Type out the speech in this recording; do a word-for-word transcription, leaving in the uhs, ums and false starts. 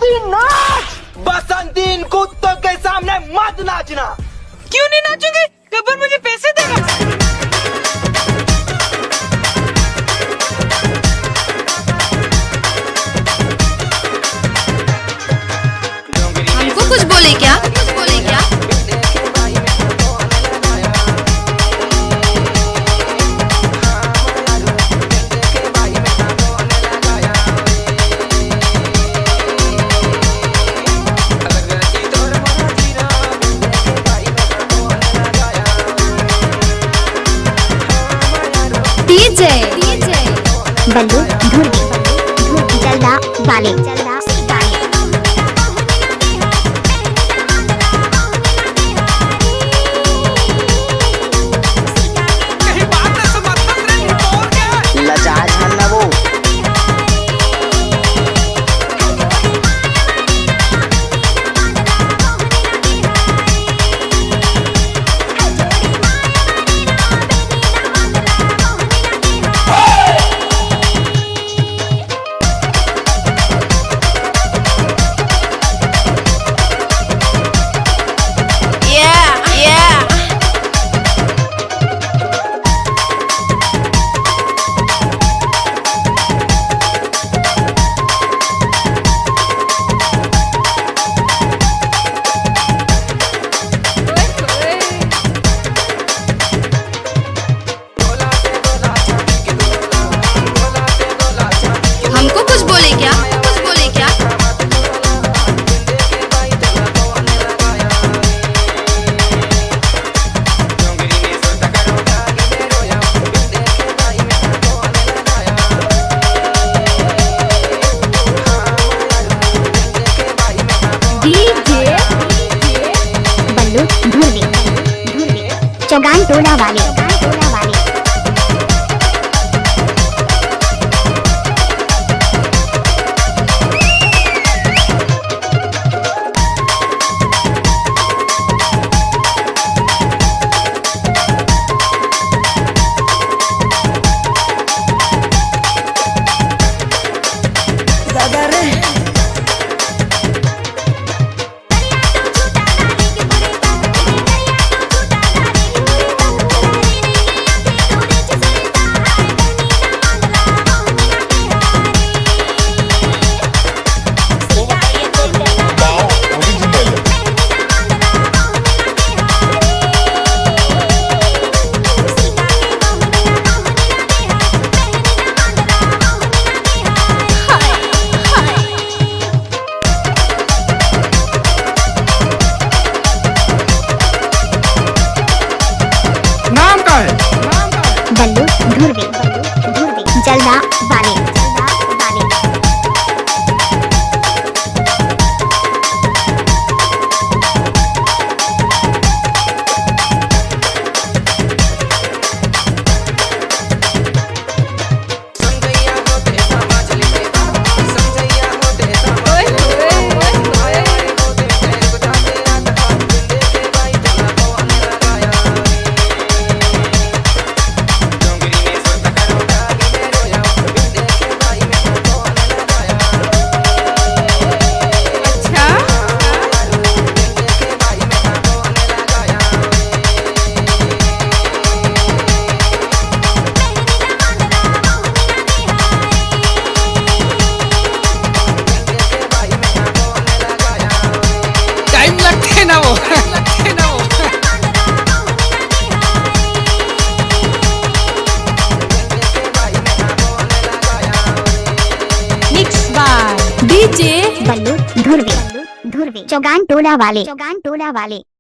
बसंती नाच। बसंती इन कुत्तों के सामने मत नाचना। क्यों नहीं नाचूंगी? गब्बर मुझे पैसे देगा। हमको कुछ बोले क्या? कुछ बोले क्या? DJ, DJ, बल्लू धुर्वी, जलदा वाले। लजा झन न वो। हमको कुछ बोले क्या? कुछ बोले क्या? DJ बल्लू धुर्वी, धुर्वी। चौगान टोला वाले। नाम का है? बल्लू धुर्वे, धुर्वे, जलदा वाले, जलदा वाले। टाइम लगथे ना वो। Mix by DJ बल्लू धुर्वे, धुर्वे, चौगान टोला वाले, चौगान टोला वाले।